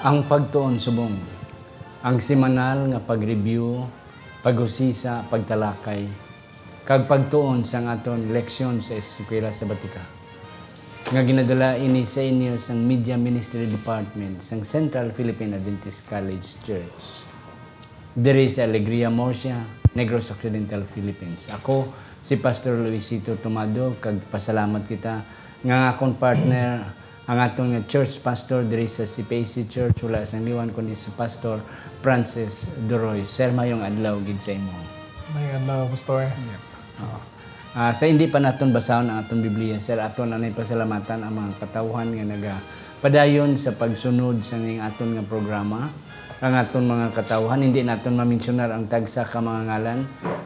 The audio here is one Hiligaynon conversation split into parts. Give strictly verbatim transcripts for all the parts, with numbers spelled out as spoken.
Ang pagtuon subong, ang semanal nga pag-review, pag-usisa, pagtalakay, kag pagtuon sang aton leksyon sa Eskwela Sabatika, nga ginadala ini sa inyo sang Media Ministry Department sang Central Philippine Adventist College Church, diri sa Alegria Murcia, Negros Occidental, Philippines. Ako si Pastor Luisito Tomado, kag pasalamat kita nga ang akon partner, ang aton nga church pastor diri sa C P A C Church, wala sang liwan kundi si Pastor Francis Doroy. Sir, mayong adlaw gid sa imo. Mayong adlaw, Pastor. Yep. Oo. Ah, sa hindi pa naton basahon ang aton Biblia, sir, aton anay pasalamatan ang mga katawhan nga nagapadayon sa pagsunod sa ning aton nga programa. Ang aton mga katawhan, hindi naton mamensionar ang tagsa ka mga ngalan,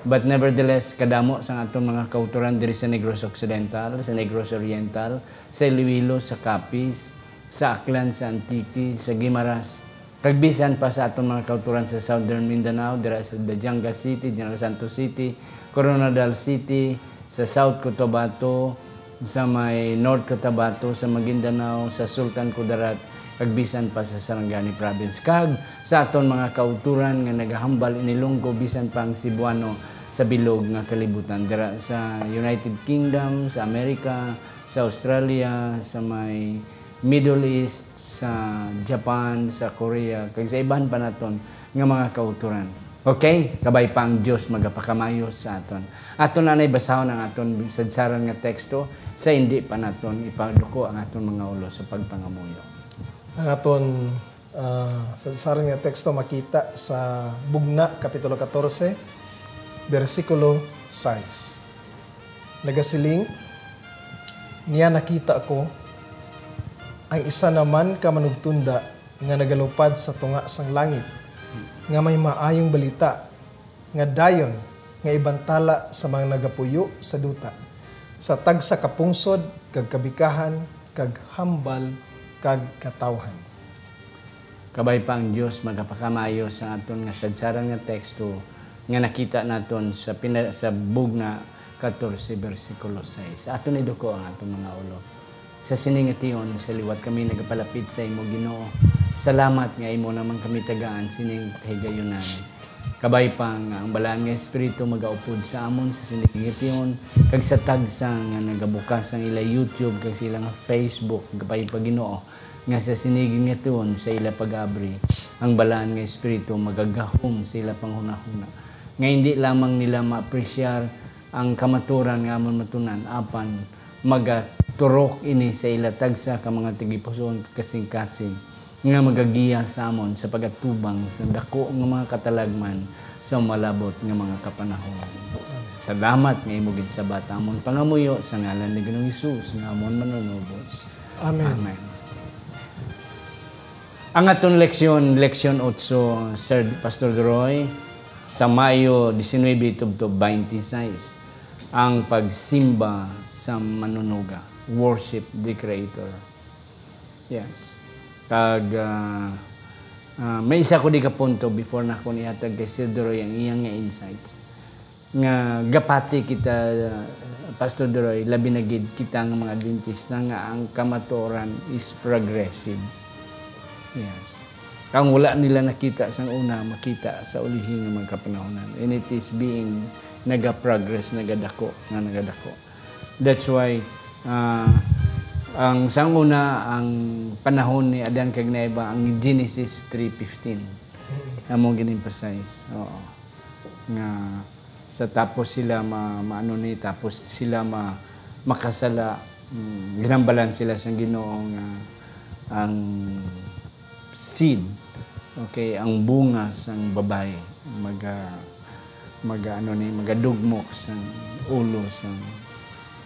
but nevertheless, kadamo sang aton mga kautoran diri sa Negros Occidental, sa Negros Oriental, sa Iloilo, sa Capiz, sa Aklan, sa Antique, sa Guimaras, kag bisan pa sa aton mga kautoran sa Southern Mindanao, dira sa Dajanga City, General Santos City, Koronadal City, sa South Cotabato, sa may North Cotabato, sa Maguindanao, sa Sultan Kudarat, kag bisan pa sa Sarangani Province, kag sa aton mga kautoran nga nagahambal inilunggo, bisan pa ang Cebuano sa bilog nga kalibutan, dira sa United Kingdom, sa America, sa Australia, sa may Middle East, sa Japan, sa Korea, kag sa iban pa naton nga mga kautoran. Okay, kabay pa ang Dios magapakamayo sa aton. Aton anay basahon ang aton sadsaran nga teksto, sa hindi pa naton ipaduko ang aton mga ulo sa pagpangamuyo. Ang aton, ah, sadsaran nga teksto makita sa Bugna, Kapitulo katorse, bersikulo sais. Nagasiling, niya nakita ko ang isa naman ka manugtunda nga nagalupad sa tunga sang langit, nga may maayong balita nga dayon nga ibantala sa mga nagapuyo sa duta, sa tagsa ka pungsod kag kabikahan kag hambal kag katawhan. Kabay pa ang Dios magapakamayo sa aton nga sadsaran nga teksto nga nakita naton sa pina-, sa Bugna katorse, bersikulo sais. Aton iduko ang aton mga ulo. Sa sini nga tion, sa liwat kami nagapalapit sa imo, Ginoo. Salamat nga imo naman kami tagaan sining kahigayunan. Kabay pa nga ang Balaan nga Espiritu magaupod sa amon sa sini nga tion, kag sa tagsa nga nagabukas ang ila YouTube kag sa ila nga Facebook, kabay pa, Ginoo, nga sa sini nga tion sa ila pag-abri, ang Balaan nga Espiritu magagahom sa ila panghunahuna, nga hindi lamang nila maapresyar ang kamaturan nga amon matunan, apan magaturok ini sa ila tagsa ka mga tagipusoon kag kasingkasing, nga magagiya sa amon sa pagatubang sa dako nga mga katalagman sa malabot nga mga kapanahon. Salamat nga imo ginsabat amon pangamuyo sa ngalan ni Ginoong Hesus nga amon Manunubos. Amen. Amen. Ang aton leksyon, leksyon otso, Sir Pastor Duroy, sa Mayo diecinuebe tubtob twenty-six, ang pagsimba sa Manunuga, worship the Creator. Yes. Kag, ah, ah, may isa ko di ka punto before na akong ihatag kay Sir Duroy ang iyang nga insights. Nga gapati kita, Pastor Duroy, labi na gid kita nga mga Adventista, nga ang kamatuoran is progressive. Yes. Ang wala nila nakita sang una, makita sa ulihi nga mga kapanahonan. And it is being naga-progress, nagadako, nga nagadako. That's why, ah, ang sang una, ang panahon ni Adan kag ni Eva, ang Genesis three fifteen. Among gin-emphasize. Oo. Nga sa tapos sila ma-, maano ni, tapos sila ma-, makasala, mm, ginhambalan sila sang Ginoo nga ang seed, okay, ang bunga sang babayi, maga-, maga-, ano ni, magadugmok sang ulo sang,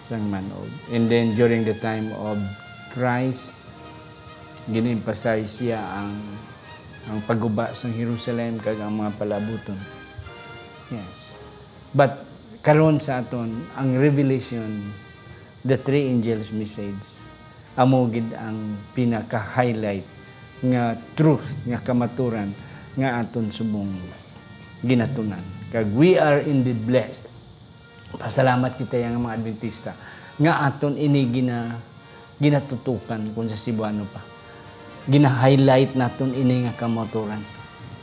sang man-og. And then during the time of Christ, gin-emphasize siya ang, ang pagguba sang Jerusalem kag ang mga palaabuton. Yes. But karon sa aton, ang Revelation, the three angels' message, amo gid ang pinaka-highlight nga truth, nga kamaturan nga aton subong ginatunan. Kag we are indeed blessed. Pasalamat kita yang mga Adventista nga aton ini gina-, ginatutukan, kung sa Cebuano pa. Gina-highlight naton ini nga kamatuoran.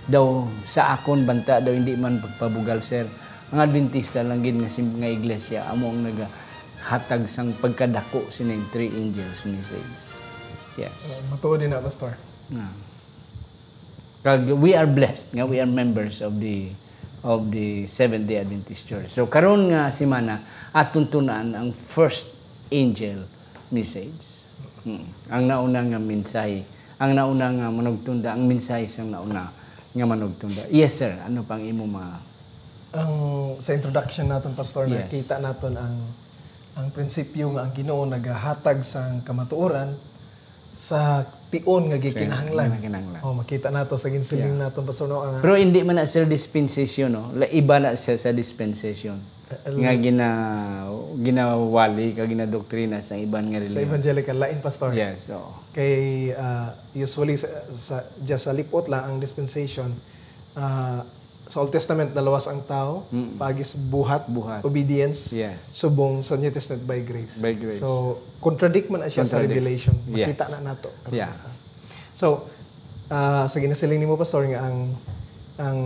Daw sa akon banta, daw hindi man pagpabugal, sir. Ang Adventista lang gid nga sim-, nga iglesia amo ang nagahatag sang pagkadako sining three angels message. Yes. Uh, matuod din na, Pastor. Ah. Kag we are blessed nga we are members of the, of the Seventh-day Adventist Church. So, karon nga semana, aton tun-an ang first angel message. Mm. Ang nauna nga mensahe, ang nauna nga manugtunda, ang mensahe sang nauna nga manugtunda. Yes, sir. Ano pang imo ma- Ang sa introduction naton, Pastor, Yes. nakita naton ang, ang prinsipyo nga ang Ginoo nagahatag sang kamatuoran sa tion nga Sa gikinahanglan. gikinahanglan. Oh, makita nato sa ginsiling Yeah. naton, Pastor, no, ang Pero hindi man na, sir, dispensation, no? La-, iba na siya sa dispensation. Eh, nga gina-, ginawali ka, ginadoktrina sa iban nga sa relihiyon. Evangelical, lain, Pastor. Yes, oo. Kay, ah, usually sa, sa, just sa lipot lang ang dispensation, ah, sa Old Testament, naluwas ang tao, Mm. paagi sa buhat, Buhat. obedience, Yes. subong sa New Testament by grace. By grace. So, contradict man na siya sa Contradict. Revelation. Makita Yes. na nato. Yeah. Basta. So, ah, sa ginasiling nimo, Pastor, nga ang, ang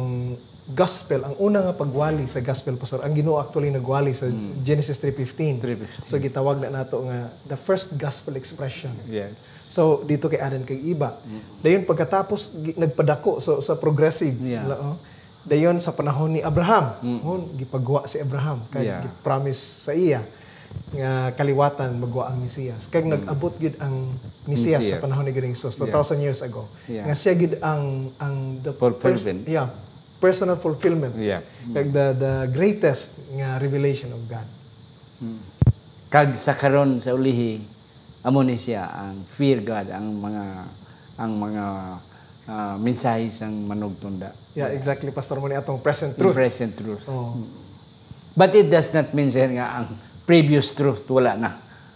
gospel, ang una nga pagwali sa gospel, Pastor, ang Ginoo actually nagwali sa Mm. Genesis three fifteen. Three fifteen. So, gitawag na nato nga the first gospel expression. Yes. So, dito kay Adan kag Eva. Mm. Dayon, pagkatapos, gi-, nagpadako. So, sa progressive, Yeah. la-, oh. Dayon, sa panahon ni Abraham, Mm. oh, gipagwa si Abraham, kag Yeah. gi-promise sa iya nga kaliwatan magwa ang Mesias. Kag Mm. nag-abot gyud ang Mesias sa Mesias. panahon ni Ginoong Jesus, Yes. two thousand years ago. Yeah. Nga siya gyud ang, ang the Fulfillment. pers-, yeah, personal fulfillment. Yeah. Kag the, the greatest nga revelation of God. Mm. Kag sa karon sa ulihi, amo ni siya ang fear God, ang mga, ang mga, ah, mensahe sang manugtunda. Yeah, Yes. exactly, Pastor. Mo ni atong present Yung truth. present truth. Oh. Mm. But it does not mean, sir, nga ang previous truth wala na.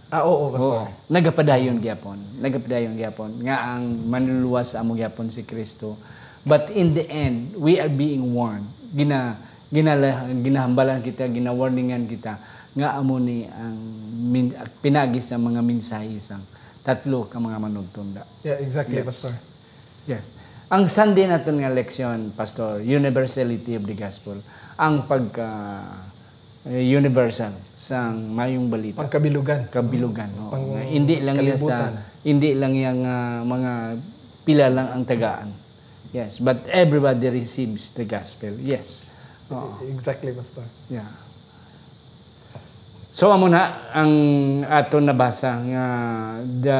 Ah, oo, Pastor. Oo. Nagapadayon gyapon. Nagapadayon gyapon nga ang manluluwas amo gyapon si Kristo. But in the end, we are being warned. Gina-, ginala-, ginahambalan kita, ginawarningan kita nga amo ni ang min-, pinaagi sa mga mensahe sang tatlo ka mga manugtunda. Yeah, exactly, Yes. Pastor. Yes. Ang Sunday naton nga leksyon, Pastor, universality of the gospel. Ang pagka, eh, universal sang mayong balita. Pangkabilugan. Kabilugan, oo. Pang-, Nga hindi lang iya sa, kalibutan. hindi lang iya nga mga pila lang ang tagaan. Yes, but everybody receives the gospel. Yes. Oo. Exactly, Pastor. Yeah. So, amo na ang aton nabasa nga the,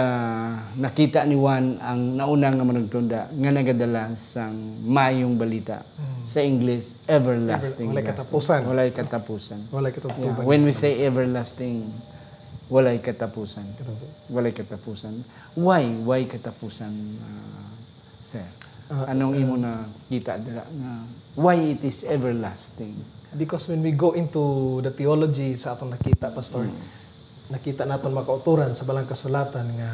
nakita ni Juan ang nauna nga manugtunda nga nagadala sang mayong balita. Mm. Sa English, everlasting Ever-, walay gospel. katapusan. Walay katapusan. Walay katutuban. Yeah. When we say everlasting, walay katapusan. Katapusan. Walay katapusan. Why? Why katapusan, uh, sir? Ah, Anong ah, imo nakita dira nga why it is everlasting? Because when we go into the theology sa atong nakita, Pastor, Mm. nakita naton makauturan sa Balang Kasulatan nga,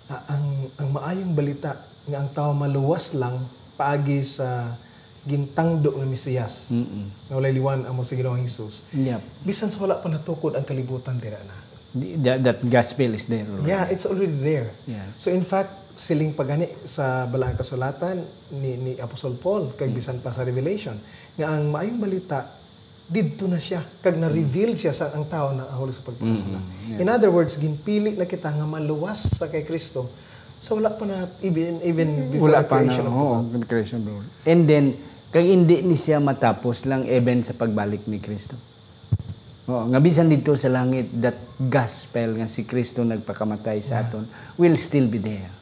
ah, ang, ang maayong balita nga ang tawo maluwas lang paagi sa gintangdo nga Mesiyas, Mm-mm. nga walay liwan amo si Ginoong Jesus. Yep. Bisan sa wala pa natukod ang kalibutan, dira na. Di-, that, that gospel is there already. Yeah, it's already there. Yes. So, in fact, siling pa gani sa Balaang Kasulatan ni, ni Apostol Paul, kag Mm. bisan pa sa Revelation, nga ang maayong balita, didto na siya, kag na-reveal Mm. siya sa ang tao na ahol sa pagpakasala. Mm, yeah. In other words, ginpili na kita nga maluwas sa kay Kristo, sa wala pa na even, even before Wala the pa na, creation of the oo, world. creation of the world. And then, kag hindi ni siya matapos lang even sa pagbalik ni Kristo. Oo, nga bisan didto sa langit, that gospel nga si Kristo nagpakamatay sa Yeah. aton will still be there.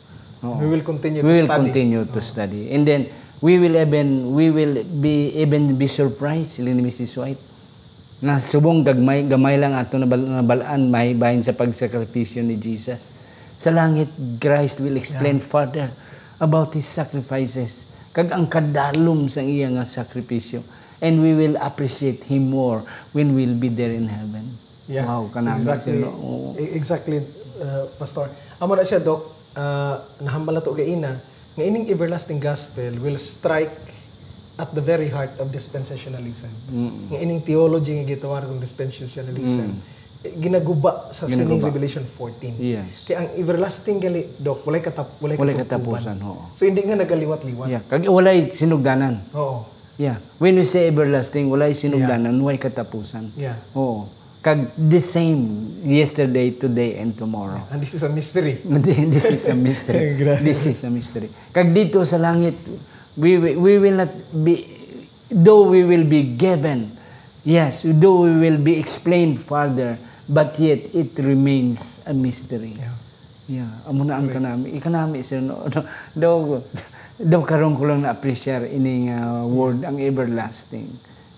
Oo. We will continue We to will study. continue to Oo. study. And then, we will even, we will be, even be surprised, siling ni Missus White. Nga subong gagmay, gamay lang ato nabal-, nabal-an, may bahin sa pagsakripisyo ni Jesus. Sa langit, Christ will explain Yeah. further about His sacrifices, kag ang kadalom sang iya nga sakripisyo. And we will appreciate Him more when we'll be there in heaven. Yeah, Wow, kanami exactly. sila. Oo. E-, exactly, uh, Pastor. Amo na siya, Doc. Uh, nahambal na to gaina, nga ining everlasting gospel will strike at the very heart of dispensationalism. Mm. Nga ining theology nga gitawag kong dispensationalism, Mm. ginaguba sa sining Ginaguba. Revelation fourteen. Yes. Kaya ang everlasting gali, Dok, walay katap walay, Walay kataptupan. Katapusan, oo. So hindi nga nagaliwat-liwat. Yeah, kag walay sinugdanan. Oo. Yeah. When we say everlasting, walay sinugdanan, way katapusan. Yeah. Oo. Kag the same yesterday, today, and tomorrow. And this is a mystery. This is a mystery. Grabe. This is a mystery. Kag dito sa langit, we, we, we will not be, though we will be given, yes, though we will be explained further, but yet it remains a mystery. Yeah. Yeah, amo na ang kanami. Ikanami, sir, no? No, daw, daw karon ko lang na-appreciate ining ah, word, ang everlasting.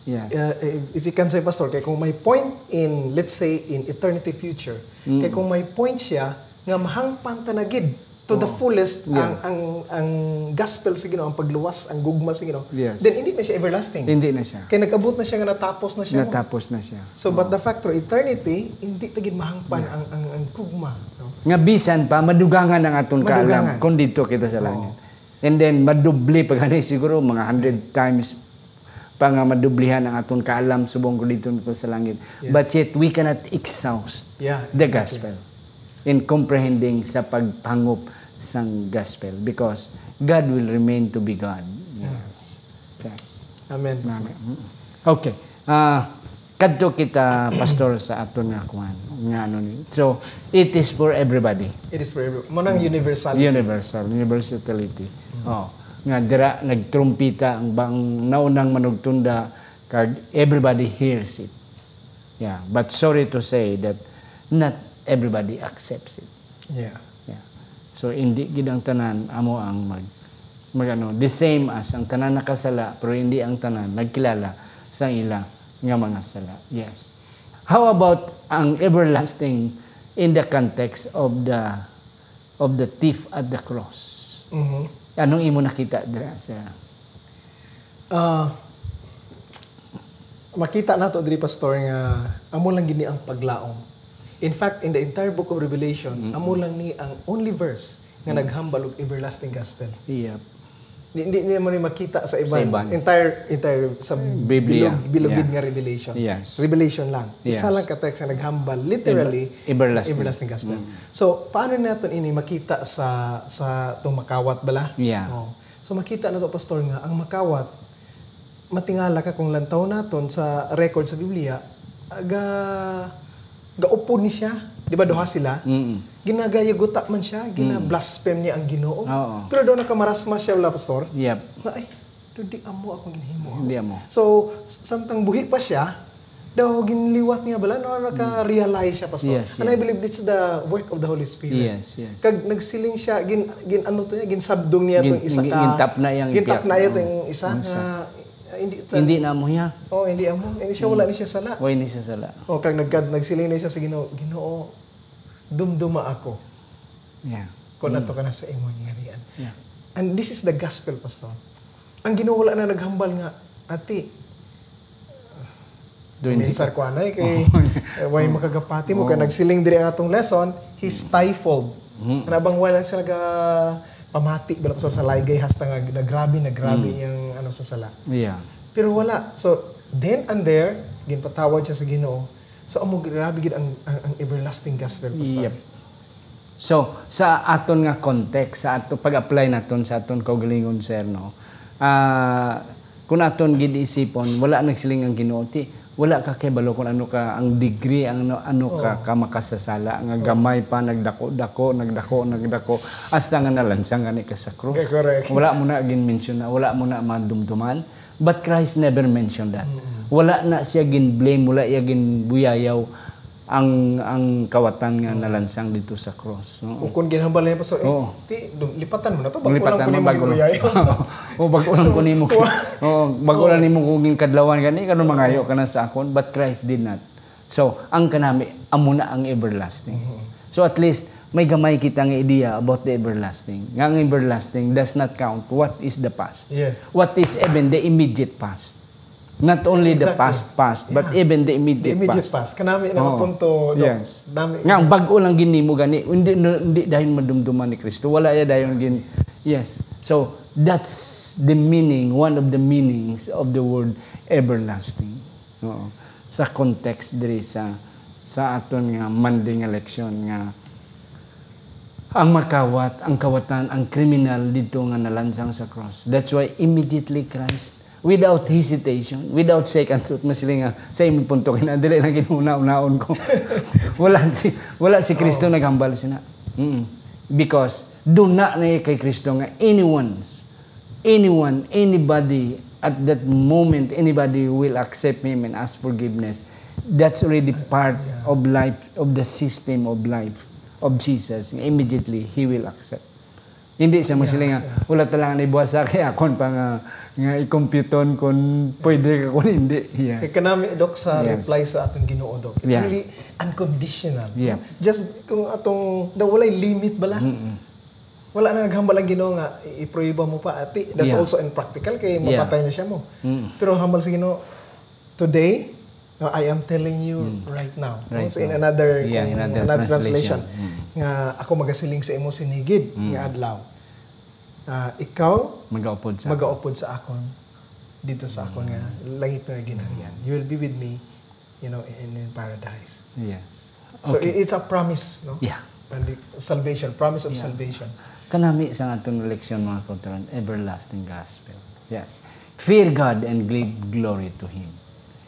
Yes. Uh, if, if you can say, Pastor, kay kung may point in, let's say, in eternity future, kay kung may point siya nga mahangpan ta na gid to the fullest Yeah. ang, ang ang gospel sa Ginoo, ang pagluwas, ang gugma sa Ginoo, Yes. then hindi na siya everlasting. Hindi na siya. Kay nag-abot na siya nga natapos na siya. no? Natapos na siya. So, but the fact through eternity, hindi ta gid mahangpan ang, ang, ang gugma. No? Nga bisan pa, madugangan ang aton Madugangan. kaalam kung dito kita sa langit. And then, madoble pa gani siguro, mga hundred times pa nga madublihan ang aton kaalam subong kung dito nato sa langit. Yes. But yet, we cannot exhaust Yeah, the exactly. gospel in comprehending sa pagpangup sang gospel because God will remain to be God. Yes. Yes. Amen, Pastor. Mm. Okay. Ah, kadto kita, Pastor, sa aton nga kuan, nga ano ni. So, it is for everybody. It is for everyone. Mo nang universality. Universal, universality. Oh, nga dira nagtrumpita ang bang naunang manugtunda kag everybody hears it. Yeah, but sorry to say that not everybody accepts it. Yeah. Yeah. So hindi gid ang tanan amo ang mag, mag ano, the same as ang tanan nakasala pero hindi ang tanan nagkilala sa ila nga mga sala. Yes. How about ang everlasting in the context of the of the thief at the cross? Mhm. Anong imo nakita dira, sir? Ah, makita nato diri, Pastor, nga amo lang gini ang paglaom. In fact, in the entire book of Revelation, amo lang ni ang only verse nga naghambal og everlasting gospel. Yep. Di, di, di mo ni makita sa iban. Sa iban. Entire, entire sa Biblia. bilog, bilog gid Yeah. nga Revelation. Yes. Revelation lang. Isa Yes. lang ka text nga naghambal literally Ever- everlasting. everlasting gospel. So, paano naton ini makita sa sa tong makawat bala? Yeah. Oh. So makita nato, Pastor, nga ang makawat matingala ka kung lantaw naton sa record sa Biblia, ga gaupod ni siya, di ba duha sila? Mm. Ginagayaguta man siya, ginablaspheme niya ang Ginoo. Oo. Pero daw nakamarasma siya, wala, Pastor? Yep. Nga, ay, daw di amo akong ginhimo. Hindi amo. So, s- samtang buhi pa siya, daw ginliwat niya bala, no, naka-realize siya, Pastor. Yes, And I yes. believe this is the work of the Holy Spirit. Yes, yes. Kag nagsiling siya, gin, gin ano to niya, ginsamdong niya Gin- tong isa gin- ka. gintap na iyang Gintap piyak. na iya tong Oo. isa Ang isa. nga, ah, hindi ta- Hindi na mo yan. Oh, hindi amo. Hindi siya, wala ni siya sala. Why ni siya sala? Oh, kag nagkad nagsiling na siya sa Ginoo, "Ginoo, dumduma ako Yeah. kung ato ka na sa imong gingharian." Yeah. And this is the gospel, Pastor. Ang Ginoo wala na naghambal nga, "Ati, Doon minsar ko anay kay eh, way makagapati mo." Kay nagsiling diri ang atong lesson, he stifled. Ano bang wala siya naga pamati bala, Pastor, sa laygay hasta nga nagrabi, nagrabi iyang ano sa sala. Yeah. Pero wala. So, then and there, ginpatawad siya sa Ginoo. So, amo grabe gid ang, ang, ang everlasting gospel, Pastor. Yep. So, sa aton nga context, sa ato pag-apply naton sa aton kaugalingon, sir, no? Ah, kung aton gid isipon, wala nagsiling ang Ginoo, ti wala ka kay balo kung ano ka ang degree, ang ano, ano ka, ka makasasala nga gamay pa, nagdako-dako, nagdako, nagdako, hasta nga nalansang gani ka sa krus. Okay, correct. Wala mo na ginmensyon na, wala mo na madumduman. But Christ never mentioned that. Wala na siya gin-blame, wala iya ginbuyayaw ang ang kawatan nga nalansang dito sa cross. No? O kung ginhambal niya, Pastor, eh, Oo. ti, dum- lipatan mo na to, bago lang Lipatan ko mo, nimo bago lang. ginbuyayaw. O, bago lang So, ko nimo. wa- Oo, bago lang nimo ko ginkadlawan gani, karon mangayo ka na sa akon, but Christ did not. So, ang kanami, amo na ang everlasting. So, at least, may gamay kita nga idea about the everlasting. Nga ang everlasting does not count what is the past. Yes. What is even the immediate past. Not only the Exactly. past past, but Yeah. even the immediate, The immediate past. past. Kanami na Oo. punto, Doc. Yes. Dami. Nga, ang bago lang gid nimo gani, hindi, hindi dayon madumduman ni Kristo. Wala ya dayon gin, yes. So, that's the meaning, one of the meanings of the word everlasting. Oo. Sa context diri sa, sa aton nga Monday nga leksyon nga ang makawat, ang kawatan, ang kriminal dito nga nalansang sa cross. That's why immediately Christ, without hesitation, without second thought, masiling nga sa imong punto kina dili na ginuna-unaon ko. Wala si wala si Kristo naghambal sina. Mm. Because duna na kay Kristo nga anyone's anyone, anybody, at that moment, anybody will accept him and ask forgiveness, that's already part of life, of the system of life of Jesus. Immediately, he will accept. Hindi siya magsiling nga, "Wala talaga ni buwasa kay akon pa nga, nga ikomputon kung pwede ka kung hindi." Yes. Kay kanami, Doc, sa Yes. reply sa atong Ginoo, Doc. It's Yeah. really unconditional. Yeah. Just kung atong, daw walay limit bala. Mm-mm. Wala na naghambal ang Ginoo nga, "I-, iprueba mo pa, ati." That's Yeah. also impractical kay Yeah. mapatay na siya mo. Mm. Pero hambal sa Ginoo, "Today, uh, I am telling you Mm. right now." Right No? So, in now. another, Yeah, kung in another another translation, translation. Mm. nga ako magasiling sa imo sinigid Mm. nga adlaw. Ah, ikaw Magaupod sa magaupod sa akon dito sa akon nga Mm. langit nga ginharian. You will be with me, you know, in, in paradise. Yes. So, Okay. i-, it's a promise, no? Yeah. And the salvation, promise of Yeah. salvation. Kanami sa atong leksyon, mga kautoran, everlasting gospel. Yes. "Fear God and give glory to Him."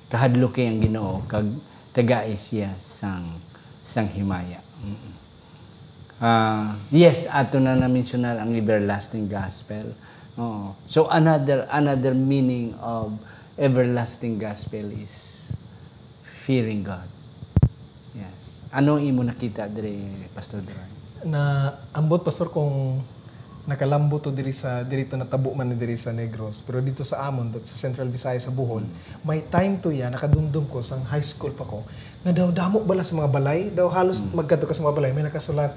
Kahadluki ang Ginoo kag tagai siya sang, sang himaya. Mm. Ah, yes, ato na na-mensionar ang everlasting gospel. Oo. So, another, another meaning of everlasting gospel is fearing God. Yes. Ano ang imo nakita diri, Pastor Duran? Na ambot, Pastor, kung nakalambot to diri sa, diri to natabo man diri sa Negros, pero dito sa amon, do-, sa Central Visayas, sa Bohol, Mm. may time to ya, nakadumdum ko, sang high school pa ko, nga daw damo bala sa mga balay, daw halos Mm. magkadto ka sa mga balay, may nakasulat,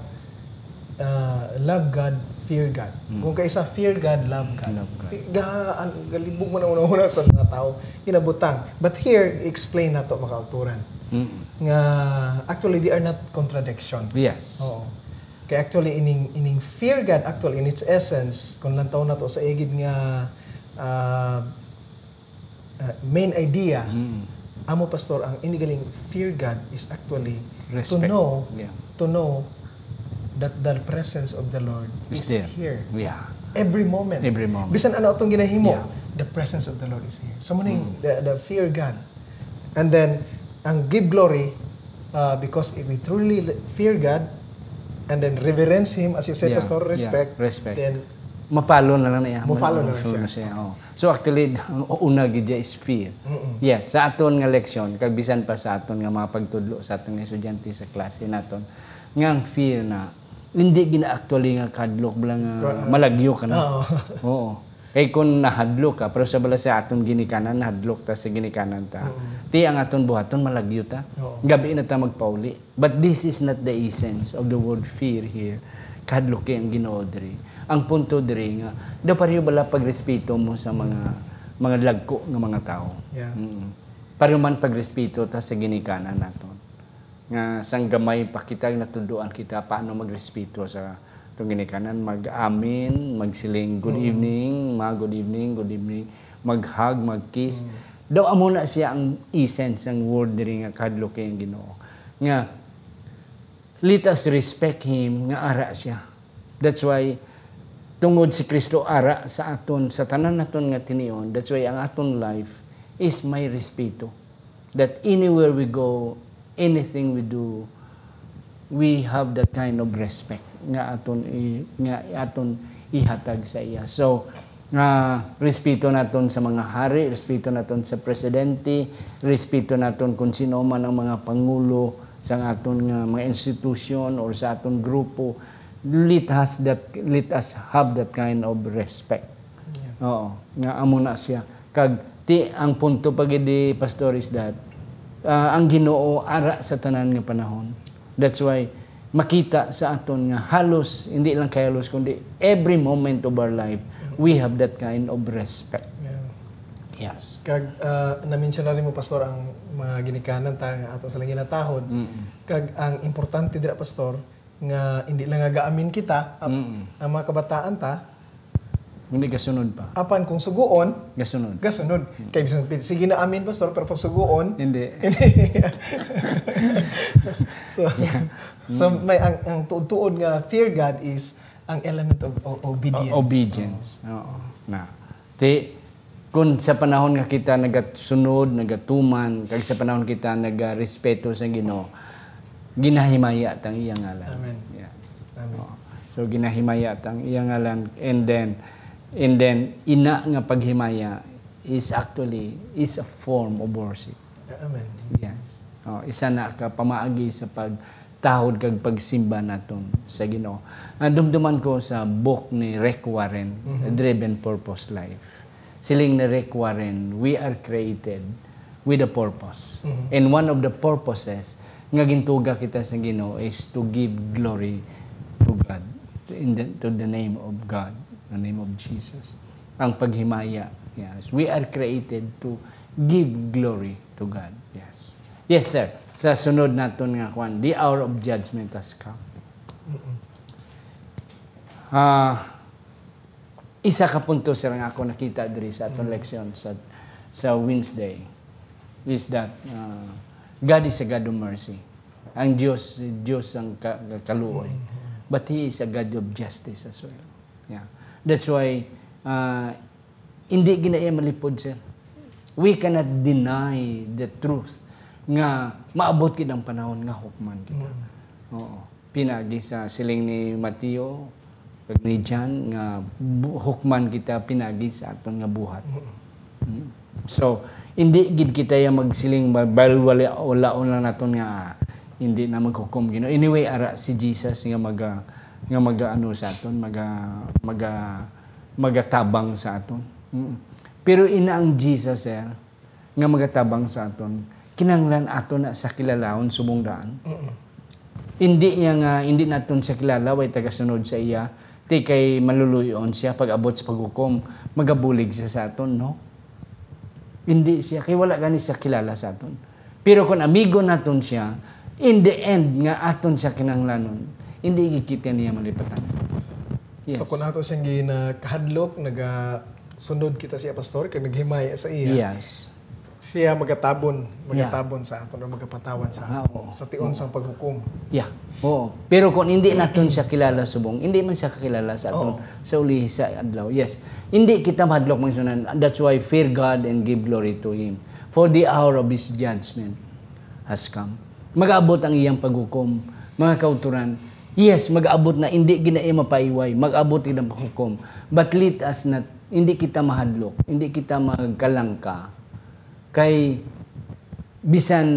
ah, "Love God, fear God." Mm. Kung kaisa, "Fear God, love God." Love God. Ga-, an-, galibog man ang una-una sa mga tao, ginabutang. But here, explain nato, mga kautoran. Mm. Nga, actually, they are not contradiction. Yes. Oo. Kay actually, ining, ining fear God, actually, in its essence, kung lantaw nato sa igid nga, ah, ah, main idea, Mm. amo, Pastor, ang inigaling fear God is actually to Respect. know, Yeah. to know that the presence of the Lord Is is there. here. Yeah. Every moment. Every moment. Bisan ano atong ginahimo, Yeah. the presence of the Lord is here. So, mao ning Mm. the, the fear God. And then, ang give glory, uh, because if we truly fear God, and then reverence Him, as you said, Yeah, Pastor, yeah, respect, respect. then Mapalo na lang niya. Mapalo na lang Mapalo siya. na siya, oh. So, actually, ang una gid dya is fear. Mm-mm. Yes, sa aton nga leksyon, kag bisan pa sa aton nga mga pagtudlo sa aton nga estudyante sa klase naton, nga ang fear na, hindi gina actually nga kahadlok bala nga Ka- malagyo ka na. Oo. Oo. Kay kung nahadlok ka, pero sa bala sa aton ginikanan, nahadlok ta sa ginikanan ta. Mm. Ti ang aton buhaton, malagyo ta. Oo. Gabi na ta magpauli. But this is not the essence of the word fear here. Kahadluki ang Ginoo diri. Ang punto diri nga, daw pareho bala pagrespeto mo sa mga, mga lagko nga mga tawo. Yeah. Mm. Pareho man pagrespeto ta sa ginikanan naton. Nga sang gamay pa kita, natudloan kita paano magrespeto sa atong ginikanan, mag-amin, magsiling, "Good Mm. evening, ma, good evening, good evening," mag-hug, mag-kiss. Mm. Daw amo na siya ang essence, ang word diri nga kahadluki ang Ginoo. Nga, let us respect him, nga ara siya. That's why, tungod si Kristo ara sa aton, sa tanan naton nga tinion, that's why ang aton life is may respeto. That anywhere we go, anything we do, we have that kind of respect nga aton i-, nga aton ihatag sa iya. So, nga respeto naton sa mga hari, respeto naton sa presidente, respeto naton kung sino man ang mga pangulo sa aton nga mga institusyon or sa aton grupo. Let us that, let us have that kind of respect. Yeah. Oo, nga amo na siya. Kag ti ang punto pa gid ni Pastor is that, ah, ang Ginoo ara sa tanan nga panahon. That's why makita sa aton nga halos, hindi lang kay halos, kundi every moment of our life, we have that kind of respect. Yeah. Yes. Kag, ah, na-mention na rin mo, Pastor, ang mga ginikanan ta nga ato sa lang ginatahod. Mm. Kag ang importante dira, Pastor, nga hindi lang nga gaamin kita, ap-, Mm. ang mga kabataan ta, Hindi gasunod pa. Apan kung suguon, Gasunod. gasunod. Kay bisan pin- sige na amin, Pastor, pero pag suguon, Hindi. so, so may ang, ang tuod-tuod nga fear God is ang element of o- obedience. O- obedience. Oo. Na. Ti, kung sa panahon nga kita nagasunod, nagatuman, kag sa panahon kita nagarespeto sa Ginoo, ginahimaya tang iya ngalan. Amen. Yes. Amen. Oo. So ginahimaya tang iya ngalan, and then and then ina nga paghimaya is actually is a form of worship. Amen. Yes. Oh, isa na ka pamaagi sa pagtahod kag pagsimba naton sa Ginoo. Nadumduman ko sa book ni Rick Warren, Mhm. Driven Purpose Life. Siling ni Rick Warren, we are created with a purpose. Mhm. And one of the purposes nga gintuga kita sa Ginoo is to give glory to God, in the, to the name of God, the name of Jesus. Ang paghimaya. Yes. We are created to give glory to God. Yes. Yes, sir. Sa sunod naton nga kwan, the hour of judgment has come. Ah, isa ka punto, sir, nga ako nakita diri sa aton leksyon sa sa Wednesday is that uh, God is a God of mercy. Ang Dios, Dios ang ka- kaluoy. But He is a God of justice as well. Yeah. That's why uh, hindi gina iya malipod, sir. We cannot deny the truth nga maabot gid ang panahon nga hukman kita. Oo. Pinagi sa siling ni Mateo kag ni John nga bu- hukman kita pinagi sa aton nga buhat. Mm. So, hindi gid kita ya magsiling ba- bal wala wala lang naton nga hindi na maghukom Ginoo. Anyway, ara si Jesus nga maga nga maga ano sa aton, maga maga magatabang sa aton. Mm. Pero ina ang Jesus, sir, nga magatabang sa aton, kinahanglan ato na sa kilalahon subong daan. Mm-mm. Hindi niya nga, hindi naton siya kilala, way tagasunod sa iya, ti kay maluluy-on siya pag abot sa paghukom, magabulig siya sa aton, no? Hindi siya, kay wala gani siya kilala sa aton. Pero kung amigo naton siya, in the end nga aton siya kinahanglanon, hindi gid kita niya malipatan. So kung ato siyang ginakahadlok, nagasunod kita siya, Pastor, kag naghimaya sa iya. Yes. Siya magatabon, magatabon sa aton o magapatawad sa aton sa tion sang paghukom. Yeah. Oo. Pero kung hindi naton siya kilala subong, hindi man siya kakilala sa aton sa uli sa adlaw. Yes. Hindi kita mahadlok, mga sunan. That's why fear God and give glory to Him. For the hour of His judgment has come. Mag-abot ang iyang paghukom, mga kauturan. Yes, mag-abot na, hindi gina iya mapaiway. Mag-abot gid ang paghukom. But let us not, hindi kita mahadlok, hindi kita magkalangka. Kay bisan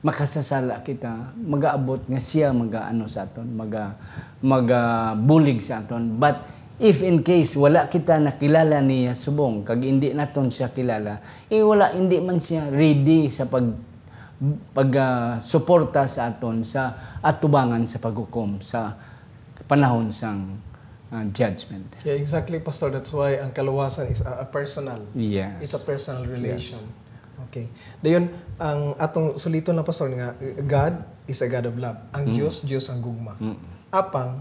makasasala kita, magaabot nga siya magaano sa aton, maga magabulig sa aton. But if in case wala kita nakilala niya subong kag hindi naton siya kilala, eh wala, hindi man siya ready sa pag pag ah, suporta sa aton sa atubangan sa paghukom sa panahon sang ah, judgment. Yeah, exactly, Pastor. That's why ang kaluwasan is a, a personal. Yes. It's a personal relation. Okay. Dayon, ang atong suliton na, Pastor, nga God is a God of love. Ang Dios, Dios ang gugma. Apang,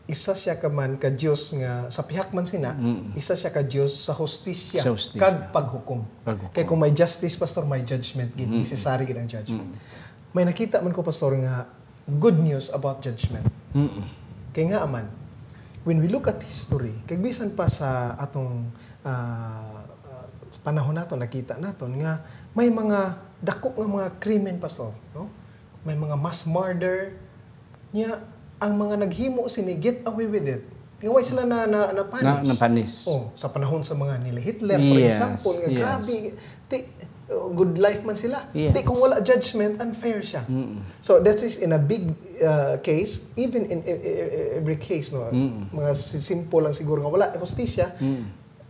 isa siya ka man ka Dios nga sa pihak man sina, isa siya ka Dios sa hustisya, Sa hustisya. Kag paghukom. Paghukom. Kay kung may justice, Pastor, may judgment gid. Necessary gid ang judgment. May nakita man ko, Pastor, nga good news about judgment. Mm-mm. Kay nga man, when we look at history, kay bisan pa sa atong ah, ah, panahon naton, nakita naton nga may mga dako nga mga krimen, Pastor, no? May mga mass murder. Nya, ang mga naghimo sini get away with it. Nga way sila na, na, na-punish. Na- na-punish. Oh, sa panahon sa mga nila Hitler, for Yes, example, nga yes. Grabe, ti, uh, good life man sila. Yes. Ti, kung wala judgment, unfair siya. Mm-mm. So that is in a big uh, case, even in e- e- e- every case, no, mga si- simple lang siguro nga wala hustisya,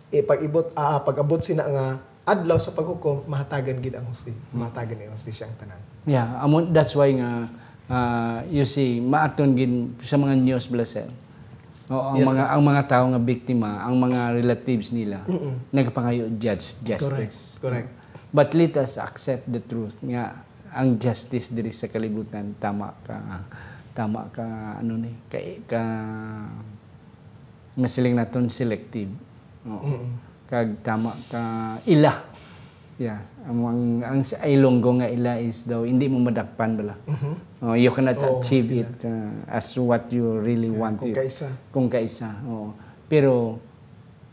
eh, pag-ibot, ah, pag-abot sina nga adlaw sa paghukom, mahatagan gid ang hustisya, mahatagan ang hustisya ang tanan. Yeah, amo, that's why nga ah, you see, maaton gid sa mga news, Blasel. O, ang Yes, mga sir. Ang mga tawo nga biktima, ang mga relatives nila nagpangayo judge justice. Correct. But let us accept the truth nga ang justice diri sa kalibutan tama ka tama ka ano ni ka, ka masiling naton selective. Oo. Mm. Kag tama ka, ila. Yeah. Ang, ang, ang sa Ilonggo nga ila is daw, hindi mo madakpan bala. Mhm. Oh, you cannot Oo, achieve ila. it uh, as what you really want Kung it. Kaisa. Kung kaisa. Oo. Pero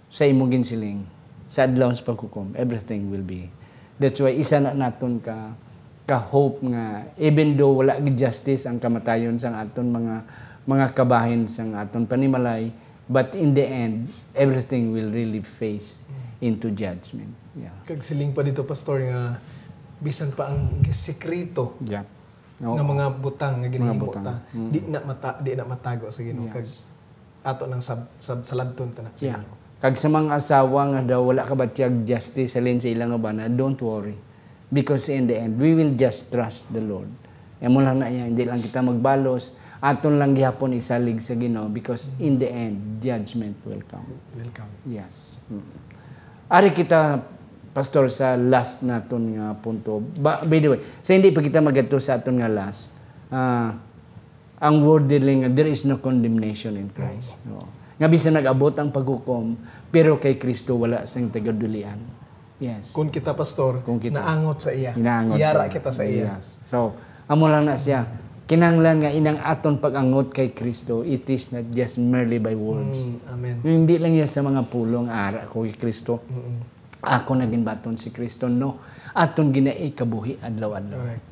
sa imo ginsiling, sa adlaw sa paghukom, everything will be. That's why isa na naton ka ka hope nga even though wala gid justice ang kamatayon sang aton mga mga kabahin sang aton panimalay, but in the end everything will really face into judgment. Yeah. Kag siling pa dito, Pastor, nga bisan pa ang sikreto Yeah. Oo. nga mga butang nga Mga ginahimo butang. ta, Mm. di na mata, di na matago sa Ginoo. Yes. Kag ato nang sab, sab, salabton ta na sa Yeah. Ginoo. Kag sa mga asawa nga daw wala kabatyag justice halin sa ilang bana, don't worry. Because in the end, we will just trust the Lord. Amo lang na iya, hindi lang kita magbalos, aton lang gihapon isalig sa Ginoo because in the end, judgment will come. Welcome. Yes. Mm. Ari kita, Pastor, sa last naton nga punto. Ba, by the way, sa hindi pa kita magadto sa aton nga last, ah, ang word dili nga, "There is no condemnation in Christ." No. Nga bisan nag-abot ang paghukom, pero kay Kristo wala sing tagadulian. Yes. Kung kita, Pastor, Kung kita. naangot sa iya. Inaangot Yara siya. kita sa iya. Yes. So, amo lang na siya. Kinahanglan nga inang aton pag-angot kay Kristo, it is not just merely by words. Mm, amen. Hindi lang yan sa mga pulong, ara ko kay Kristo. Mm-mm. Ako naging baton si Kristo. No. Aton ginaikabuhi adlaw-adlaw. Correct.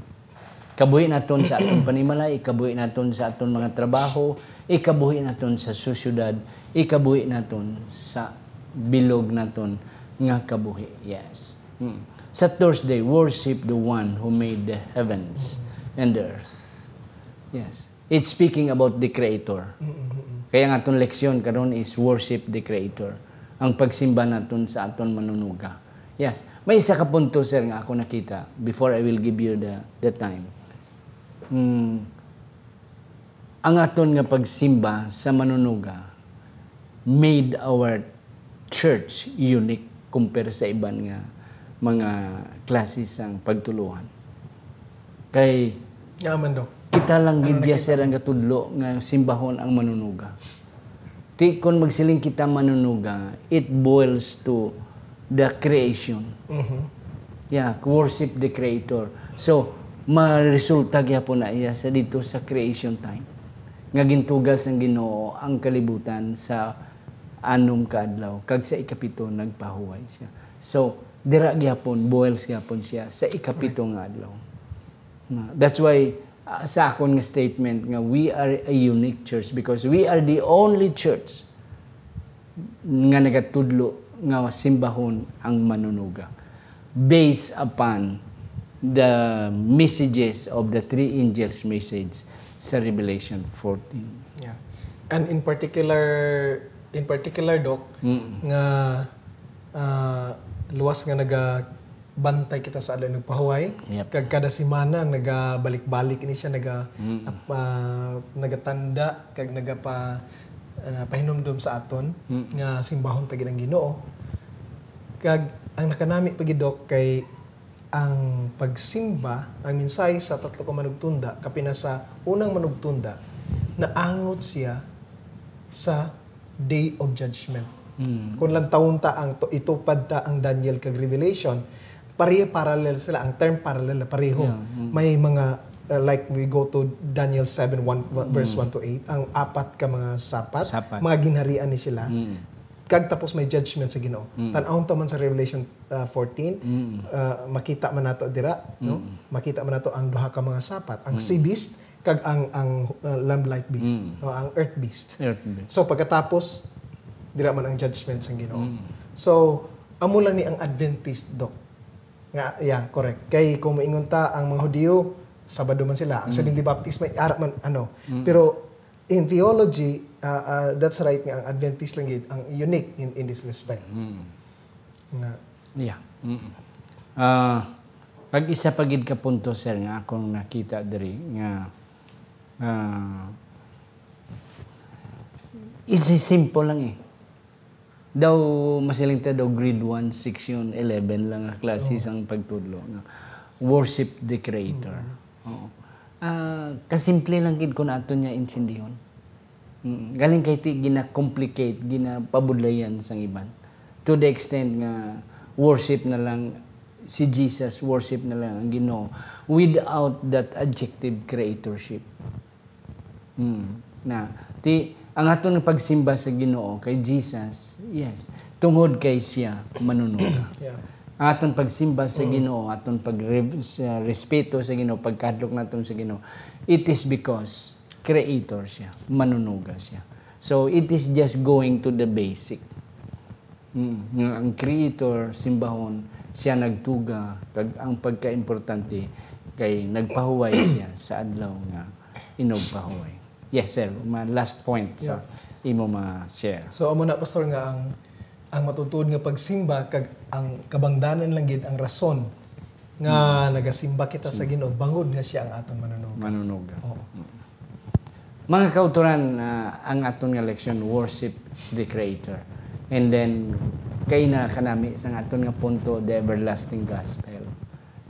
Kabuhi naton sa aton panimalay, ikabuhi naton sa aton mga trabaho, ikabuhi naton sa sosyedad, ikabuhi naton sa bilog naton nga kabuhi. Yes. Hmm. Sa Thursday, worship the one who made the heavens and the earth. Yes. It's speaking about the Creator. Mm-mm. Kaya nga atong leksyon karon is worship the Creator. Ang pagsimba naton sa aton manunuga. Yes. May isa ka punto, sir, nga ako nakita before I will give you the, the time. Hmm. Ang aton nga pagsimba sa manunuga made our church unique compare sa iban nga mga klase sang pagtuluhan. Kay Nga man, Dok. kita lang gid Ano diya, nakita sir, ang gatudlo nga simbahon ang manunuga. Ti kon magsiling kita manunuga, it boils to the creation. Mhm. Yeah, worship the Creator. So, maresulta gyapon na iya sa dito sa creation time. Nga gintuga sang Ginoo ang kalibutan sa anom ka adlaw, kag sa ikapito nagpahuway siya. So, dira gyapon, boils gyapon siya sa ikapito nga adlaw. Na, that's why, ah, sa akon nga statement nga we are a unique church because we are the only church nga nagatudlo nga simbahon ang manunuga based upon the messages of the three angels message sa Revelation fourteen. Yeah. And in particular, in particular, Doc, Mm. nga ah, luwas nga nagabantay kita sa adlaw nagpahuway, Yep. kag kada semana nagabalik-balik ini siya, naga Mm. ah, nagatanda kag nagapa ah, pahinumdom sa aton Mm. nga simbahon ta gid ang Ginoo. Kag ang nakanami pa gid, Doc, kay ang pagsimba, ang mensahe sa tatlo ka manugtunda, kapina sa unang manugtunda, naangot siya sa Day of Judgment. Mm. Kung lantawon ta ang to, itupad ta ang Daniel kag Revelation, pareho, parallel sila. Ang term parallel na pareho. Yeah, mm. May mga, uh, like we go to Daniel seven, one, verse Mm. one to eight, ang apat ka mga sapat, Sapat. mga ginharian ni sila. Mm. Kag tapos may judgment sa Ginoo. Mm. Tan-awon ta man sa Revelation, uh, fourteen, Mm. uh, makita man nato dira, no? Mm. Makita man nato ang duha ka mga sapat, ang Mm. sea beast kag ang ang uh, lamb-like beast, Mm. no, ang earth beast. Earth beast. So pagkatapos dira man ang judgment sang Ginoo. Mm. So amo lang ni ang Adventist, Doc. Nga, yeah, correct. Kay kung moingon ta ang mga Hudiyo, Sabado man sila. Ang Mm. Seventh-day Baptist may ara man ano. Mm. Pero in theology, uh, uh, that's right nga ang Adventist lang gid ang unique in, in this respect. Mm. Nga Yeah. Mm. Ah, pag isa pa gid ka punto, sir, nga akong nakita diri nga ah, is simple lang eh. Daw masiling ta daw grade one, section eleven lang nga klase Oo. sang pagtudlo nga worship the Creator. Oo. Ah, kasimple lang gid kun aton niya insindihon. Mm, galing kay ti gina-complicate, ginapabudlayan sang iban. To the extent nga worship na lang si Jesus, worship na lang ang Ginoo without that adjective creatorship. Mm. Na, ti, ang aton nga pagsimba sa Ginoo kay Jesus, yes, tungod kay siya manunuga. Yeah. Ang aton pagsimba sa Ginoo, aton pag sa respeto sa Ginoo, pagkahadlok naton sa Ginoo, it is because creator siya, manunuga siya. So, it is just going to the basic. Mm, nga ang creator, simbahon, siya nagtuga, kag ang pagkaimportante kay nagpahuway siya sa adlaw nga inugpahuway. Yes, sir. Ma last point sa Yeah. imo ma-share. So, amo na, Pastor, nga ang, ang matutuod nga pagsimba kag ang kabangdanan lang gid ang rason nga nagasimba kita sa Ginoo bangod nga siya ang aton manunuga. Manunuga. Oo. Mm. Mga kautoran, ah, ang aton nga leksyon, worship the Creator. And then, kay na kanami sa aton nga punto, the everlasting gospel.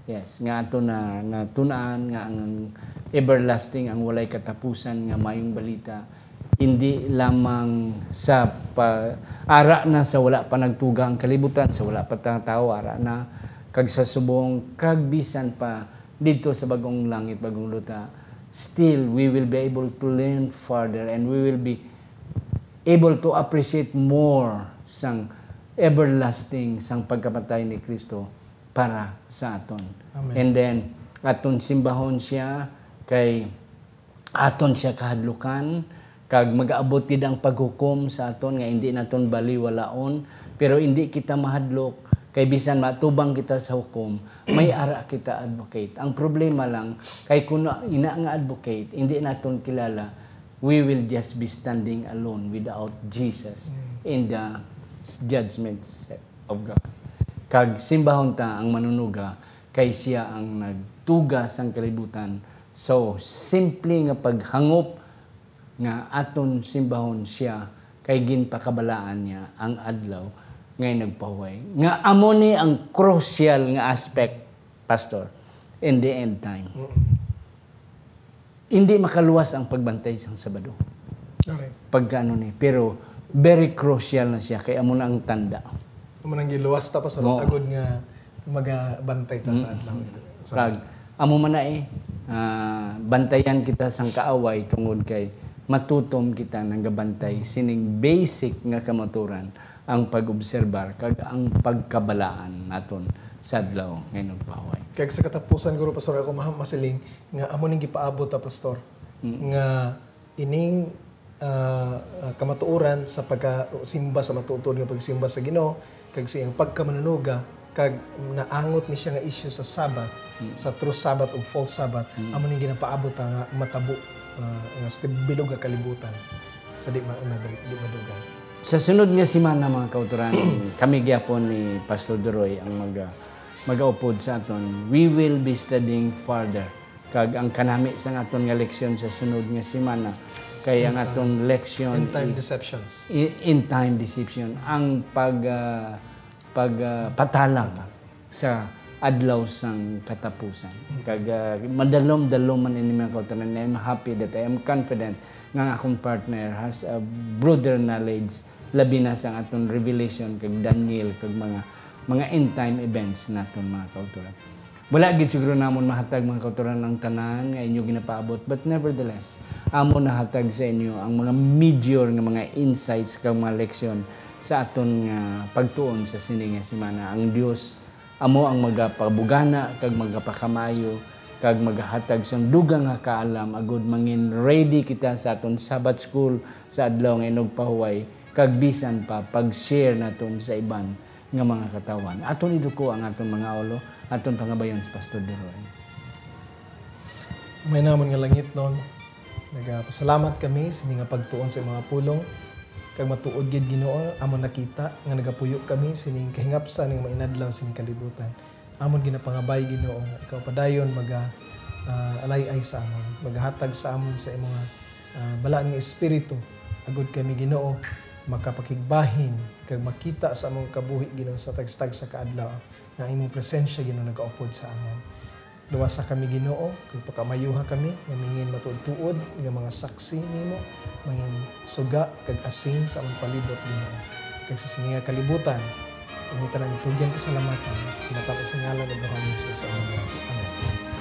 Yes, nga aton na natun-an nga ang everlasting, ang walay katapusan nga mayong balita, hindi lamang sa pa, ara na sa wala pa nagtuga ang kalibutan, sa wala pa ta-, tawo, ara na, kag sa subong, kag bisan pa didto sa bag-ong langit, bag-ong luta, still we will be able to learn further and we will be able to appreciate more sang everlasting sang pagkamatay ni Kristo para sa aton. Amen. And then, aton simbahon siya kay aton siya kahadlukan, kag mag-abot gid ang paghukom sa aton nga indi naton baliwalaon, pero indi kita mahadlok, kay bisan matubang kita sa hukom, may ara kita advocate. Ang problema lang, kay kun ina nga advocate, indi naton kilala, we will just be standing alone without Jesus Mm. in the judgment seat of God. Kag simbahon ta ang manunuga, kay siya ang nagtuga sang kalibutan. So, simple nga paghangop nga aton simbahon siya, kay ginpakabalaan niya ang adlaw nga nagpahuway. Nga amo ni ang crucial nga aspect, Pastor, in the end time. Mm. Hindi makaluwas ang pagbantay sang Sabado. Correct. Pagkaano ni, pero very crucial na siya, kay amo na ang tanda. Amo nang giluwas ta pa sa Oo. agod nga magabantay ta sa Mm. adlaw. Sa Kag, amo man na eh, ah, bantayan kita sang kaaway tungod kay matutom kita nanggabantay sining basic nga kamaturan, ang pag-obserbar kag ang pagkabalaan naton sa adlaw nga nagpahuway. Kag sa katapusan, guro, Pastor, ako maha-, masiling nga amo ning gipaabot ta, Pastor, Mm. nga ining, ah, ah, kamatuoran sa pagkasimba sa matuod nga pagsimba sa Ginoo kag sa iyang pagkamanunuga, kag naangot ni siya nga issue sa Sabbath, Mm. sa true Sabbath ug false Sabbath, Mm. amo ning ginapaabot ta nga matabo, ah, nga sa bilog nga kalibutan sa di ma-, madal-, di madugay. Sa sunod nga semana, mga kautoran, kami gyapon ni Pastor Duroy ang mag-, ah, magaupod sa aton. We will be studying further. Kag ang kanami sang aton nga leksyon sa sunod nga semana kay ang End time. aton leksyon End time is deceptions. i-, end time deception. Ang pag, ah, pag, ah, patalang sa adlaw sang katapusan. Kag, ah, madalom-dalom man ini, mga kautoran, and I'm happy that I am confident nga ang akong partner has a broader knowledge, labi na sang aton Revelation kag Daniel kag mga, mga end time events naton, mga kautoran. Wala gid siguro namon mahatag, mga kautoran, ang tanan nga inyo ginapaabot, but nevertheless, amo nahatag sa inyo ang mga major nga mga insights kag mga leksyon sa aton nga pagtuon sa sini nga semana. Ang Dios amo ang magapabugana kag magapakamayo kag magahatag sang dugang nga kaalam, agud mangin ready kita sa aton Sabbath School sa adlaw nga inugpahuway, kag bisan pa pag-share naton sa iban nga mga katawhan. Aton iduko ang aton mga ulo, aton pangabayon si Pastor Duroy. May namon nga langitnon, nagapasalamat kami sini nga pagtuon sa imong pulong, kag matuod gid, Ginoo, amon nakita nga nagapuyo kami sining kahingapsan nga mainadlaw sining kalibutan. Amon ginapangabay, Ginoo, nga ikaw padayon maga, ah, alay-ay sa amon, magahatag sa amon sa imong, ah, balaan nga espiritu, agud kami, Ginoo, makapakigbahin kag makita sa among kabuhi, Ginoo, sa tagsa-tagsa ka adlaw nga ang imong presensya, Ginoo, nagaupod sa amon. Luwasa kami, Ginoo, kag pakamayuha kami nga mangin matuod-tuod nga mga saksi nimo, mangin suga kag asin sa among palibot, Ginoo, kag sa sini nga kalibutan. Ini tanan itugyan, pasalamatan sa matamis nga ngalan ni Ginoong Jesus ang luwas. Amen.